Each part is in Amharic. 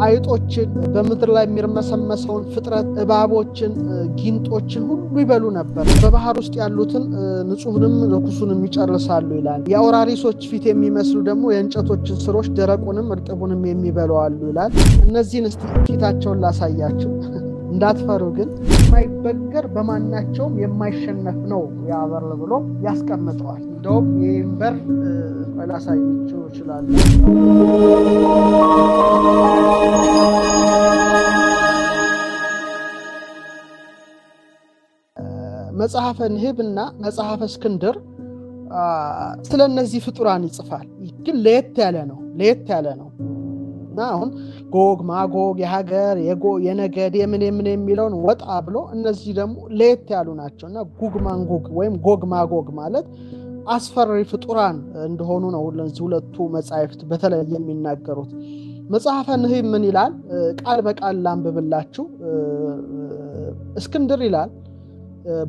አይጦችን፣ በምድር ላይ የሚርመሰመሰውን ፍጥረት፣ እባቦችን፣ ጊንጦችን ሁሉ ይበሉ ነበር። በባህር ውስጥ ያሉትን ንጹሕንም ርኩሱንም ይጨርሳሉ ይላል። የአውራሪሶች ፊት የሚመስሉ ደግሞ የእንጨቶችን ስሮች ደረቁንም እርጥቡንም የሚበሉ አሉ ይላል። እነዚህን እስቲ ፊታቸውን ላሳያችሁ፣ እንዳትፈሩ ግን የማይበገር በማናቸውም የማይሸነፍ ነው ያ በር ብሎ ያስቀምጠዋል። እንደውም ይህን በር ላሳያችሁ እችላለሁ። መጽሐፈ ንህብ እና መጽሐፈ እስክንድር ስለ እነዚህ ፍጡራን ይጽፋል። ግን ለየት ያለ ነው፣ ለየት ያለ ነው እና አሁን ጎግ ማጎግ የሀገር የነገድ የምን የምን የሚለውን ወጣ ብሎ እነዚህ ደግሞ ለየት ያሉ ናቸው እና ጉግ ማንጉግ ወይም ጎግ ማጎግ ማለት አስፈሪ ፍጡራን እንደሆኑ ነው እነዚህ ሁለቱ መጻሕፍት በተለይ የሚናገሩት። መጽሐፈ ንህብ ምን ይላል? ቃል በቃል ላንብብላችሁ። እስክንድር ይላል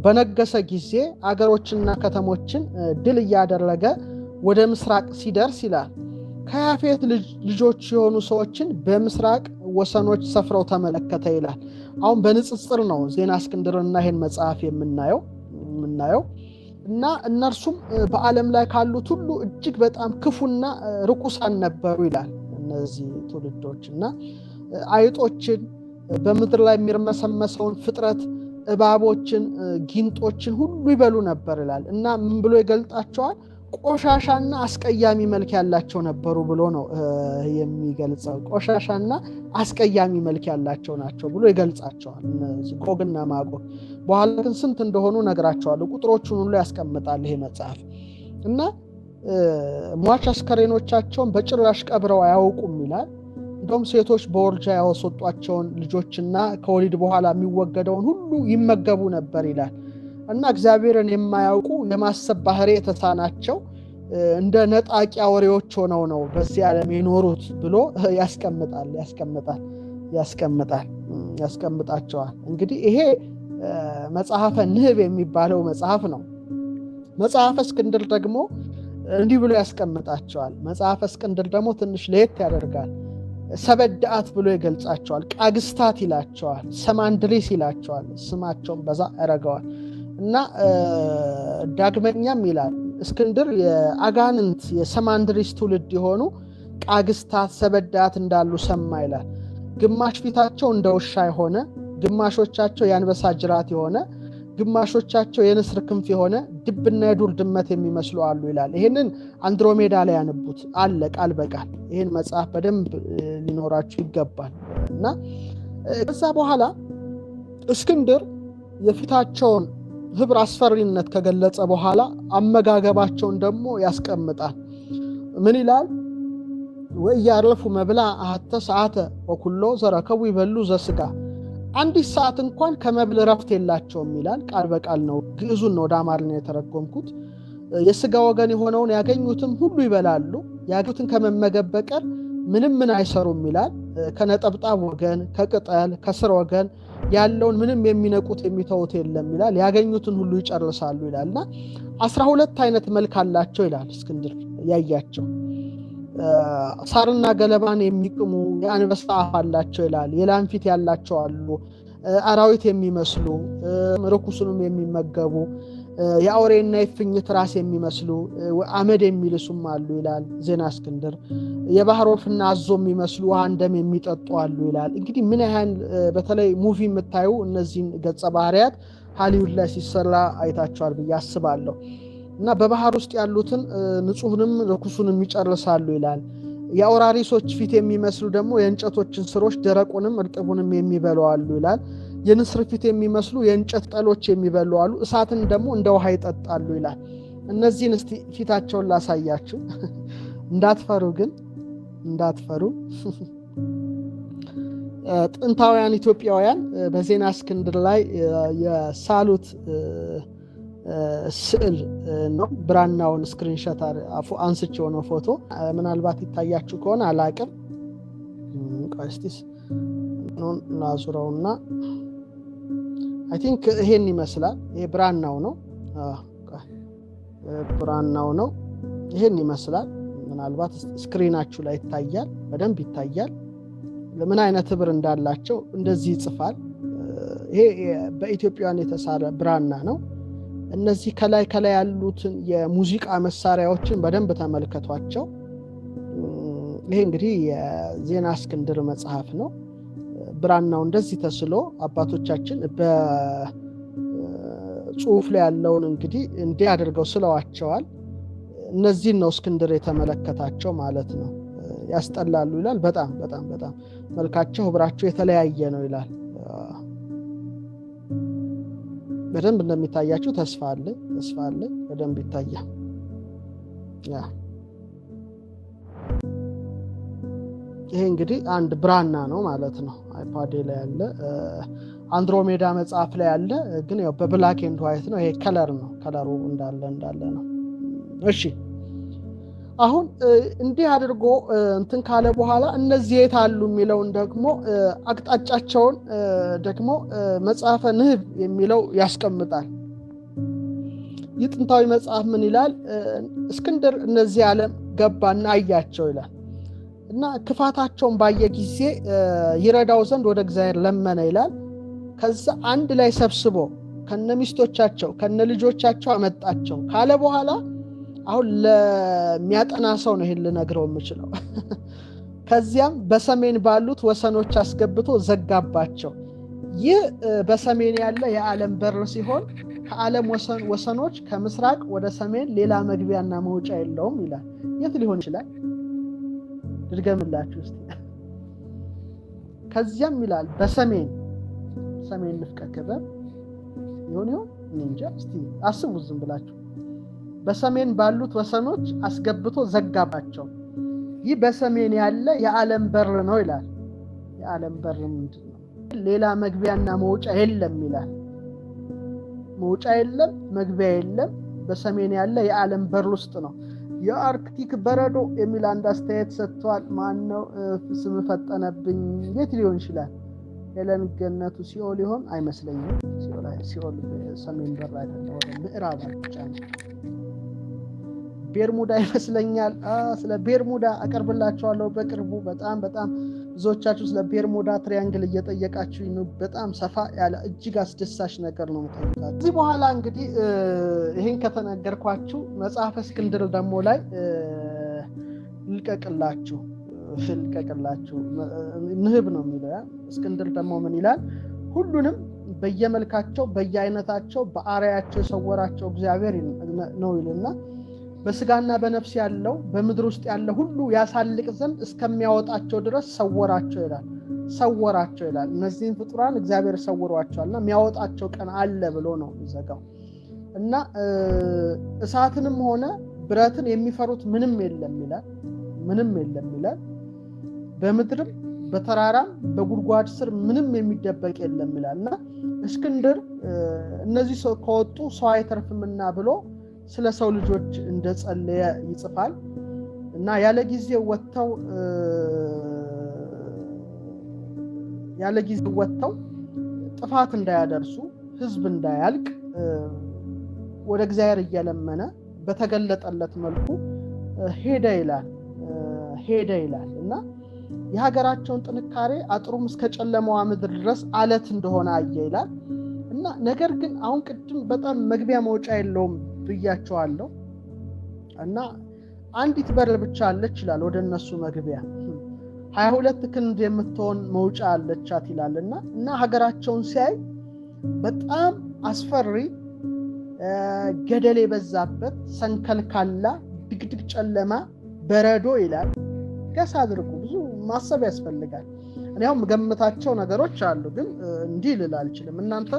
በነገሰ ጊዜ አገሮችንና ከተሞችን ድል እያደረገ ወደ ምስራቅ ሲደርስ ይላል ከያፌት ልጆች የሆኑ ሰዎችን በምስራቅ ወሰኖች ሰፍረው ተመለከተ ይላል። አሁን በንጽጽር ነው ዜና እስክንድርና ይሄን መጽሐፍ የምናየው እና እነርሱም በዓለም ላይ ካሉት ሁሉ እጅግ በጣም ክፉና ርኩሳን ነበሩ ይላል። እነዚህ ትውልዶች እና አይጦችን፣ በምድር ላይ የሚርመሰመሰውን ፍጥረት፣ እባቦችን፣ ጊንጦችን ሁሉ ይበሉ ነበር ይላል እና ምን ብሎ ይገልጣቸዋል? ቆሻሻና አስቀያሚ መልክ ያላቸው ነበሩ ብሎ ነው የሚገልጸው። ቆሻሻና አስቀያሚ መልክ ያላቸው ናቸው ብሎ ይገልጻቸዋል። እነዚህ ጎግና ማጎግ። በኋላ ግን ስንት እንደሆኑ ነግራቸዋለሁ። ቁጥሮቹን ሁሉ ያስቀምጣል ይሄ መጽሐፍ እና ሟች አስከሬኖቻቸውን በጭራሽ ቀብረው አያውቁም ይላል። እንደውም ሴቶች በውርጃ ያወሰጧቸውን ልጆችና ከወሊድ በኋላ የሚወገደውን ሁሉ ይመገቡ ነበር ይላል። እና እግዚአብሔርን የማያውቁ የማሰብ ባህሪ የተሳናቸው እንደ ነጣቂ አውሬዎች ሆነው ነው በዚህ ዓለም የኖሩት ብሎ ያስቀምጣል ያስቀምጣል ያስቀምጣል ያስቀምጣቸዋል። እንግዲህ ይሄ መጽሐፈ ንህብ የሚባለው መጽሐፍ ነው። መጽሐፈ እስክንድር ደግሞ እንዲህ ብሎ ያስቀምጣቸዋል። መጽሐፈ እስክንድር ደግሞ ትንሽ ለየት ያደርጋል። ሰበዳአት ብሎ ይገልጻቸዋል። ቃግስታት ይላቸዋል። ሰማንድሪስ ይላቸዋል። ስማቸውን በዛ ያደርገዋል። እና ዳግመኛም ይላል እስክንድር የአጋንንት የሰማንድሪስ ትውልድ የሆኑ ቃግስታት ሰበዳት እንዳሉ ሰማ ይላል። ግማሽ ፊታቸው እንደ ውሻ የሆነ፣ ግማሾቻቸው የአንበሳ ጅራት የሆነ፣ ግማሾቻቸው የንስር ክንፍ የሆነ ድብና የዱር ድመት የሚመስሉ አሉ ይላል። ይህንን አንድሮሜዳ ላይ ያነቡት አለ ቃል በቃል። ይህን መጽሐፍ በደንብ ሊኖራችሁ ይገባል። እና ከዛ በኋላ እስክንድር የፊታቸውን ህብር አስፈሪነት ከገለጸ በኋላ አመጋገባቸውን ደግሞ ያስቀምጣል። ምን ይላል? ወኢያረፉ መብላ አሐተ ሰዓተ ወኩሎ ዘረከቡ ይበሉ ዘስጋ። አንዲት ሰዓት እንኳን ከመብል ረፍት የላቸውም ይላል። ቃል በቃል ነው፣ ግዕዙን ነው ወደ አማርኛ የተረጎምኩት። የስጋ ወገን የሆነውን ያገኙትም ሁሉ ይበላሉ፣ ያገኙትን ከመመገብ በቀር ምንም ምን አይሰሩም ይላል። ከነጠብጣብ ወገን፣ ከቅጠል፣ ከስር ወገን ያለውን ምንም የሚነቁት የሚተውት የለም ይላል። ያገኙትን ሁሉ ይጨርሳሉ ይላል። እና 12 አይነት መልክ አላቸው ይላል እስክንድር ያያቸው። ሳርና ገለባን የሚቅሙ የአንበሳ አፍ አላቸው ይላል። የላም ፊት ያላቸው አሉ። አራዊት የሚመስሉ ርኩሱንም የሚመገቡ የአውሬና የፍኝት ራስ የሚመስሉ አመድ የሚልሱም አሉ ይላል ዜና እስክንድር። የባህር ወፍና አዞ የሚመስሉ ውሃ እንደም የሚጠጡ አሉ ይላል። እንግዲህ ምን ያህል በተለይ movie የምታዩ እነዚህን ገጸ ባህሪያት ሀሊውድ ላይ ሲሰራ አይታቸዋል ብዬ አስባለሁ። እና በባህር ውስጥ ያሉትን ንጹሕንም ርኩሱንም ይጨርሳሉ ይላል። የአውራሪሶች ፊት የሚመስሉ ደግሞ የእንጨቶችን ስሮች ደረቁንም እርጥቡንም የሚበሉ አሉ ይላል። የንስር ፊት የሚመስሉ የእንጨት ጠሎች የሚበሉ አሉ። እሳትን ደግሞ እንደ ውሃ ይጠጣሉ ይላል። እነዚህን እስቲ ፊታቸውን ላሳያችሁ፣ እንዳትፈሩ ግን እንዳትፈሩ። ጥንታውያን ኢትዮጵያውያን በዜና እስክንድር ላይ የሳሉት ስዕል ነው። ብራናውን screenshot አንስቼው ነው ፎቶ። ምናልባት ይታያችሁ ከሆነ አላቅም። እስቲ ላዙረውና I think ይሄን ይመስላል። ይሄ ብራናው ነው፣ ብራናው ነው። ይሄን ይመስላል። ምናልባት screen ኣችሁ ላይ ይታያል፣ በደንብ ይታያል። ምን አይነት ህብር እንዳላቸው እንደዚህ ይጽፋል። ይሄ በኢትዮጵያውያን የተሳለ ብራና ነው። እነዚህ ከላይ ከላይ ያሉትን የሙዚቃ መሳሪያዎችን በደንብ ተመልከቷቸው። ይሄ እንግዲህ የዜና እስክንድር መጽሐፍ ነው። ብራናው እንደዚህ ተስሎ አባቶቻችን በጽሁፍ ላይ ያለውን እንግዲህ እንዲህ አድርገው ስለዋቸዋል። እነዚህን ነው እስክንድር የተመለከታቸው ማለት ነው። ያስጠላሉ ይላል። በጣም በጣም በጣም መልካቸው ህብራቸው የተለያየ ነው ይላል። በደንብ እንደሚታያችሁ ተስፋ አለ፣ ተስፋ አለ። በደንብ ይታያል። Yeah፣ ይሄ እንግዲህ አንድ ብራና ነው ማለት ነው። iPad ኤ ላይ ያለ፣ አንድሮሜዳ መጽሐፍ ላይ ያለ፣ ግን ያው በ black and white ነው። ይሄ color ነው። Color ኡ እንዳለ እንዳለ ነው። እሺ፣ አሁን እንዲህ አድርጎ እንትን ካለ በኋላ እነዚህ የት አሉ የሚለውን ደግሞ አቅጣጫቸውን ደግሞ መጽሐፈ ንህብ የሚለው ያስቀምጣል። ይህ ጥንታዊ መጽሐፍ ምን ይላል? እስክንድር እነዚህ ዓለም ገባና አያቸው ይላል። እና ክፋታቸውን ባየ ጊዜ ይረዳው ዘንድ ወደ እግዚአብሔር ለመነ ይላል። ከዛ አንድ ላይ ሰብስቦ ከነ ሚስቶቻቸው ከነ ልጆቻቸው አመጣቸው ካለ በኋላ፣ አሁን ለሚያጠና ሰው ነው ይሄን ልነግረው የምችለው። ከዚያም በሰሜን ባሉት ወሰኖች አስገብቶ ዘጋባቸው። ይህ በሰሜን ያለ የዓለም በር ሲሆን ከዓለም ወሰኖች ከምስራቅ ወደ ሰሜን ሌላ መግቢያና መውጫ የለውም ይላል። የት ሊሆን ይችላል? ልድገምላችሁ እስቲ። ከዚያም ይላል በሰሜን፣ ሰሜን ንፍቀ ክበብ ይሆን ይሆን? እኔ እንጃ። እስቲ አስቡት ዝም ብላችሁ። በሰሜን ባሉት ወሰኖች አስገብቶ ዘጋባቸው። ይህ በሰሜን ያለ የዓለም በር ነው ይላል። የዓለም በር ምንድን ነው? ሌላ መግቢያና መውጫ የለም ይላል። መውጫ የለም፣ መግቢያ የለም። በሰሜን ያለ የዓለም በር ውስጥ ነው። የአርክቲክ በረዶ የሚል አንድ አስተያየት ሰጥቷል። ማን ነው? ስም ፈጠነብኝ። የት ሊሆን ይችላል? ሄለን ገነቱ። ሲኦል ይሆን? አይመስለኝም። ሲኦል ሰሜን በር አይደለም፣ ወደ ምዕራብ አቅጣጫ ነው። ቤርሙዳ ይመስለኛል። ስለ ቤርሙዳ አቀርብላችኋለሁ በቅርቡ። በጣም በጣም ብዙዎቻችሁ ስለ ቤርሙዳ triangle እየጠየቃችሁ ነው። በጣም ሰፋ ያለ እጅግ አስደሳች ነገር ነው የምጠይቃችሁ። ከዚህ በኋላ እንግዲህ ይህን ከተነገርኳችሁ መጽሐፈ እስክንድር ደግሞ ላይ ልልቀቅላችሁ ልቀቅላችሁ። ንህብ ነው የሚለው። ያ እስክንድር ደግሞ ምን ይላል? ሁሉንም በየመልካቸው በየአይነታቸው በአርአያቸው የሰወራቸው እግዚአብሔር ነው ይልና በስጋና በነፍስ ያለው በምድር ውስጥ ያለ ሁሉ ያሳልቅ ዘንድ እስከሚያወጣቸው ድረስ ሰወራቸው ይላል። ሰወራቸው ይላል። እነዚህን ፍጡራን እግዚአብሔር ሰውሯቸዋልና የሚያወጣቸው ቀን አለ ብሎ ነው የሚዘጋው። እና እሳትንም ሆነ ብረትን የሚፈሩት ምንም የለም ይላል። ምንም የለም ይላል። በምድርም በተራራም በጉድጓድ ስር ምንም የሚደበቅ የለም ይላል። እና እስክንድር እነዚህ ሰው ከወጡ ሰው አይተርፍምና ብሎ ስለ ሰው ልጆች እንደጸለየ ይጽፋል። እና ያለ ጊዜው ወጥተው ጥፋት እንዳያደርሱ፣ ህዝብ እንዳያልቅ ወደ እግዚአብሔር እየለመነ በተገለጠለት መልኩ ሄደ ይላል፣ ሄደ ይላል። እና የሀገራቸውን ጥንካሬ አጥሩም እስከ ጨለማዋ ምድር ድረስ አለት እንደሆነ አየ ይላል። እና ነገር ግን አሁን ቅድም በጣም መግቢያ መውጫ የለውም ብያቸዋለሁ። እና አንዲት በር ብቻ አለች ይላል፣ ወደ እነሱ መግቢያ 22 ክንድ የምትሆን መውጫ አለቻት ይላል። እና ሀገራቸውን ሲያይ በጣም አስፈሪ፣ ገደል የበዛበት፣ ሰንከልካላ፣ ድቅድቅ ጨለማ፣ በረዶ ይላል። Guess አድርጉ፣ ብዙ ማሰብ ያስፈልጋል። እኔ አሁን የምገምታቸው ነገሮች አሉ፣ ግን እንዲህ ልል አልችልም። እናንተ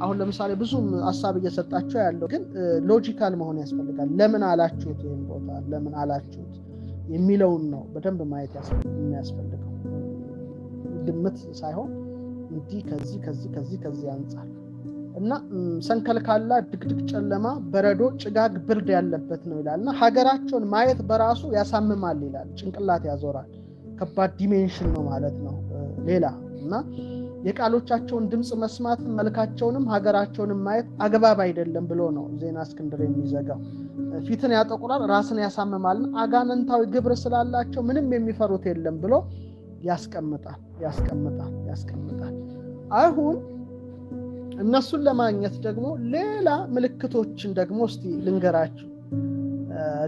አሁን ለምሳሌ ብዙ ሀሳብ እየሰጣቸው ያለው ግን logical መሆን ያስፈልጋል። ለምን አላችሁት፣ ይህን ቦታ ለምን አላችሁት የሚለውን ነው በደንብ ማየት የሚያስፈልገው፣ ግምት ሳይሆን እንዲህ ከዚህ ከዚህ ከዚህ ከዚህ አንጻር። እና ሰንከልካላ፣ ድቅድቅ ጨለማ፣ በረዶ፣ ጭጋግ፣ ብርድ ያለበት ነው ይላል። እና ሀገራቸውን ማየት በራሱ ያሳምማል ይላል፣ ጭንቅላት ያዞራል። ከባድ dimension ነው ማለት ነው። ሌላ እና የቃሎቻቸውን ድምፅ መስማት መልካቸውንም ሀገራቸውንም ማየት አግባብ አይደለም ብሎ ነው ዜና እስክንድር የሚዘጋው። ፊትን ያጠቁራል፣ ራስን ያሳምማል፣ አጋንንታዊ ግብር ስላላቸው ምንም የሚፈሩት የለም ብሎ ያስቀምጣል፣ ያስቀምጣል፣ ያስቀምጣል። አሁን እነሱን ለማግኘት ደግሞ ሌላ ምልክቶችን ደግሞ እስቲ ልንገራችሁ።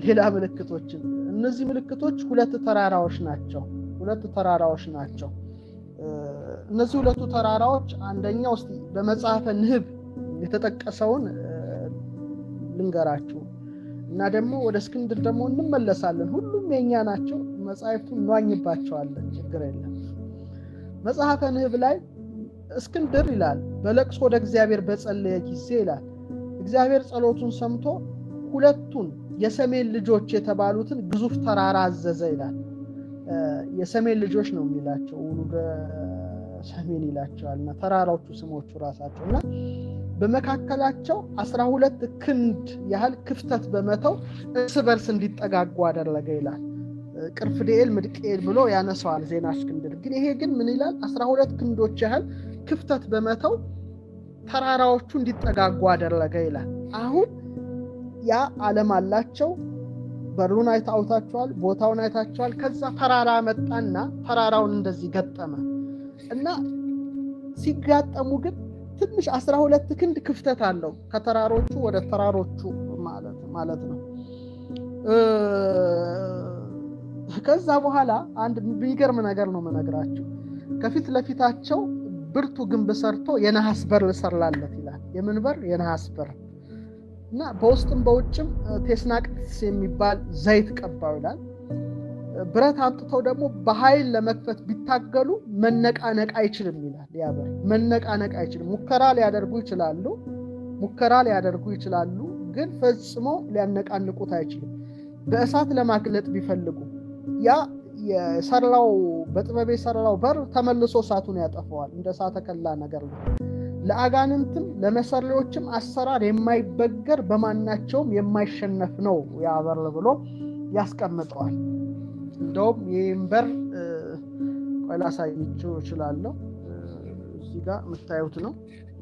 ሌላ ምልክቶችን፣ እነዚህ ምልክቶች ሁለት ተራራዎች ናቸው። ሁለት ተራራዎች ናቸው። እነዚህ ሁለቱ ተራራዎች፣ አንደኛው እስቲ በመጽሐፈ ንህብ የተጠቀሰውን ልንገራችሁ እና ደግሞ ወደ እስክንድር ደግሞ እንመለሳለን። ሁሉም የኛ ናቸው። መጽሐፍቱን እንዋኝባቸዋለን። ችግር የለም። መጽሐፈ ንህብ ላይ እስክንድር ይላል፣ በለቅሶ ወደ እግዚአብሔር በጸለየ ጊዜ ይላል፣ እግዚአብሔር ጸሎቱን ሰምቶ ሁለቱን የሰሜን ልጆች የተባሉትን ግዙፍ ተራራ አዘዘ ይላል። የሰሜን ልጆች ነው የሚላቸው፣ ውሉደ ሰሜን ይላቸዋል። እና ተራራዎቹ ስሞቹ ራሳቸው እና በመካከላቸው 12 ክንድ ያህል ክፍተት በመተው እርስ በርስ እንዲጠጋጉ አደረገ ይላል። ቅርፍዴኤል ምድቅኤል ብሎ ያነሳዋል ዜና እስክንድር። ግን ይሄ ግን ምን ይላል? 12 ክንዶች ያህል ክፍተት በመተው ተራራዎቹ እንዲጠጋጉ አደረገ ይላል። አሁን ያ ዓለም አላቸው። በሩን አይታችኋል፣ ቦታውን አይታችኋል። ከዛ ተራራ መጣና ተራራውን እንደዚህ ገጠመ እና ሲጋጠሙ ግን ትንሽ 12 ክንድ ክፍተት አለው ከተራሮቹ ወደ ተራሮቹ ማለት ነው። ከዛ በኋላ አንድ የሚገርም ነገር ነው የምነግራችሁ። ከፊት ለፊታቸው ብርቱ ግንብ ሰርቶ የነሐስ በር ሰራለት ይላል። የምን በር? የነሐስ በር። እና በውስጥም በውጭም ቴስናቅስ የሚባል ዘይት ቀባው ይላል። ብረት አምጥተው ደግሞ በኃይል ለመክፈት ቢታገሉ መነቃነቅ አይችልም ይላል። ያ በር መነቃነቅ አይችልም። ሙከራ ሊያደርጉ ይችላሉ፣ ሙከራ ሊያደርጉ ይችላሉ፣ ግን ፈጽሞ ሊያነቃንቁት አይችልም። በእሳት ለማግለጥ ቢፈልጉ ያ የሰራው በጥበብ የሰራው በር ተመልሶ እሳቱን ያጠፈዋል። እንደ እሳተ ከላ ነገር ነው። ለአጋንንትም ለመሰሪዎችም አሰራር የማይበገር በማናቸውም የማይሸነፍ ነው ያ በር ብሎ ያስቀምጠዋል። እንደውም ይህን በር ቆይ ላሳያችሁ እችላለሁ። እዚህ ጋር የምታዩት ነው።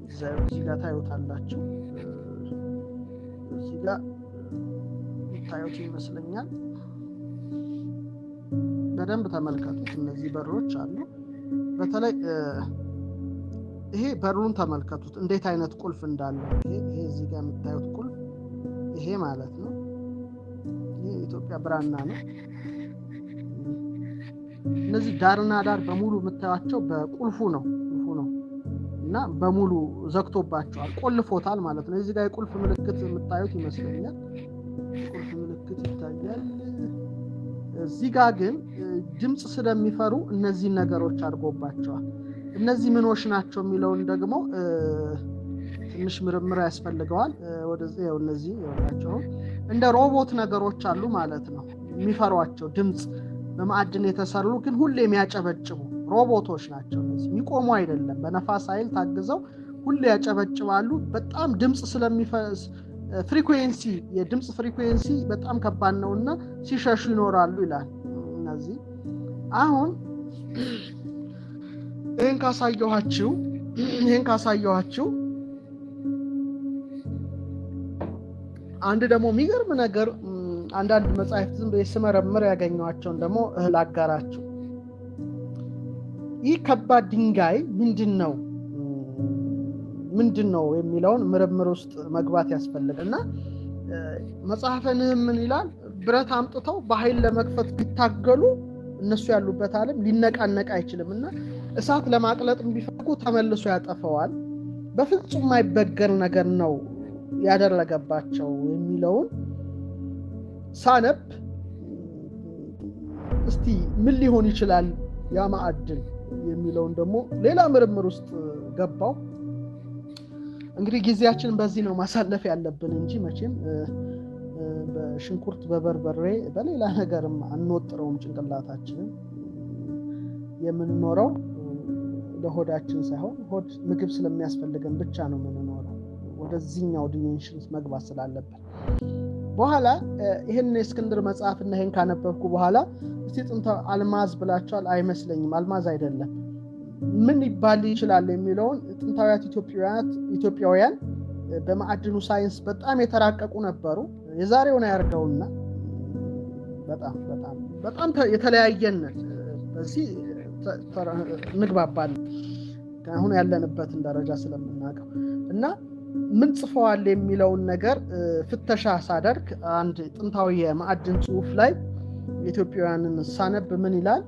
እዚህ ጋር ታዩታላችሁ። እዚህ ጋር የምታዩት ይመስለኛል። በደንብ ተመልከቱት። እነዚህ በሮች አሉ። በተለይ ይሄ በሩን ተመልከቱት እንዴት አይነት ቁልፍ እንዳለው። ይሄ እዚህ ጋር የምታዩት ቁልፍ ይሄ ማለት ነው። ይሄ የኢትዮጵያ ብራና ነው። እነዚህ ዳርና ዳር በሙሉ የምታዩቸው በቁልፉ ነው፣ ቁልፉ ነው እና በሙሉ ዘግቶባቸዋል፣ ቆልፎታል ማለት ነው። እዚህ ጋር የቁልፍ ምልክት የምታዩት ይመስለኛል። የቁልፍ ምልክት ይታያል። እዚህ ጋር ግን ድምፅ ስለሚፈሩ እነዚህን ነገሮች አድርጎባቸዋል። እነዚህ ምኖች ናቸው የሚለውን ደግሞ ትንሽ ምርምር ያስፈልገዋል። ወደዚህ ያው እነዚህ ያውላቸው እንደ ሮቦት ነገሮች አሉ ማለት ነው። የሚፈሯቸው ድምፅ፣ በማዕድን የተሰሩ ግን ሁሌ የሚያጨበጭቡ ሮቦቶች ናቸው። እነዚህ የሚቆሙ አይደለም። በነፋስ ኃይል ታግዘው ሁሌ ያጨበጭባሉ። በጣም ድምፅ frequency፣ የድምፅ frequency በጣም ከባድ ነውና ሲሸሹ ይኖራሉ ይላል። እነዚህ አሁን ይህን ካሳየኋችሁ አንድ ደግሞ የሚገርም ነገር አንዳንድ መጽሐፍት ዝም ብዬ ስመረምር ያገኘኋቸውን ደግሞ እህል አጋራችሁ። ይህ ከባድ ድንጋይ ምንድን ነው የሚለውን ምርምር ውስጥ መግባት ያስፈልጋል። እና መጽሐፈ ንህብ ምን ይላል? ብረት አምጥተው በኃይል ለመክፈት ቢታገሉ እነሱ ያሉበት ዓለም ሊነቃነቅ አይችልም እና እሳት ለማቅለጥ ቢፈልጉ ተመልሶ ያጠፈዋል። በፍጹም የማይበገር ነገር ነው ያደረገባቸው የሚለውን ሳነብ እስቲ ምን ሊሆን ይችላል ያ ማዕድን የሚለውን ደግሞ ሌላ ምርምር ውስጥ ገባው። እንግዲህ ጊዜያችንን በዚህ ነው ማሳለፍ ያለብን እንጂ መቼም በሽንኩርት፣ በበርበሬ፣ በሌላ ነገርም አንወጥረውም ጭንቅላታችንን። የምንኖረው ለሆዳችን ሳይሆን ሆድ ምግብ ስለሚያስፈልገን ብቻ ነው የምንኖረው። ወደዚህኛው dimension መግባት ስላለብን በኋላ ይህን የእስክንድር መጽሐፍና ይህን ካነበብኩ በኋላ እስቲ ጥንተ አልማዝ ብላቸዋል፣ አይመስለኝም፣ አልማዝ አይደለም፣ ምን ሊባል ይችላል የሚለውን፣ ጥንታውያት ኢትዮጵያውያን በማዕድኑ ሳይንስ በጣም የተራቀቁ ነበሩ። የዛሬውን አያርገውና በጣም በጣም በጣም የተለያየን፣ በዚህ እንግባባለን አሁን ያለንበትን ደረጃ ስለምናውቀው። እና ምን ጽፈዋል የሚለውን ነገር ፍተሻ ሳደርግ አንድ ጥንታዊ የማዕድን ጽሁፍ ላይ ኢትዮጵያውያንን ሳነብ ምን ይላል?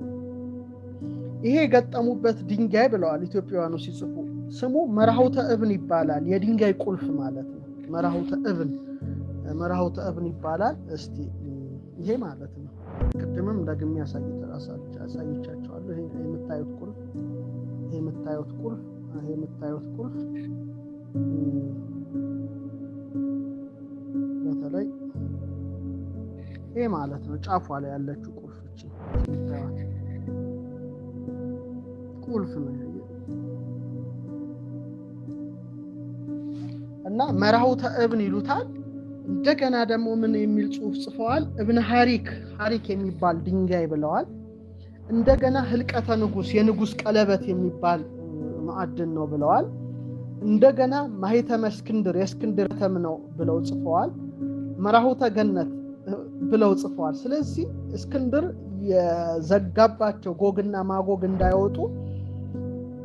ይሄ የገጠሙበት ድንጋይ ብለዋል ኢትዮጵያውያኑ ሲጽፉ፣ ስሙ መርሃውተ እብን ይባላል። የድንጋይ ቁልፍ ማለት ነው። መርሃውተ እብን፣ መርሃውተ እብን ይባላል። እስቲ ይሄ ማለት ነው። ቅድምም ደግሜ አሳይቻቸዋለሁ። ይሄ የምታዩት ቁልፍ፣ ይሄ የምታዩት ቁልፍ፣ ይሄ የምታዩት ቁልፍ፣ በተለይ ይሄ ማለት ነው። ጫፏ ላይ ያለችው ቁልፍ፣ እቺ የምታዩት ቁልፍ ነው። እና መርሃውተ እብን ይሉታል። እንደገና ደግሞ ምን የሚል ጽሁፍ ጽፈዋል? እብነ ሀሪክ፣ ሀሪክ የሚባል ድንጋይ ብለዋል። እንደገና ህልቀተ ንጉስ፣ የንጉስ ቀለበት የሚባል ማዕድን ነው ብለዋል። እንደገና ማህተመ እስክንድር፣ የእስክንድር ተም ነው ብለው ጽፈዋል። መራሁተ ገነት ብለው ጽፈዋል። ስለዚህ እስክንድር የዘጋባቸው ጎግና ማጎግ እንዳይወጡ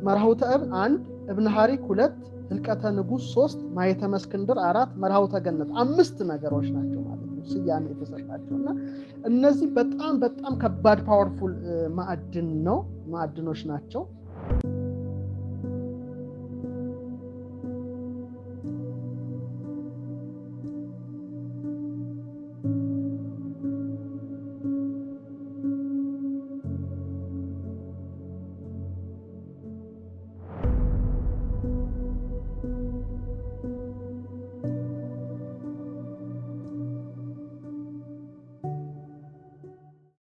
መርሃውተ እብን አንድ፣ እብነ ሀሪክ ሁለት፣ ህልቀተ ንጉስ ሶስት፣ ማህተመ እስክንድር አራት፣ መርሃውተ ገነት አምስት ነገሮች ናቸው ማለት ነው ስያሜ የተሰጣቸው። እና እነዚህ በጣም በጣም ከባድ powerful ማዕድን ነው፣ ማዕድኖች ናቸው።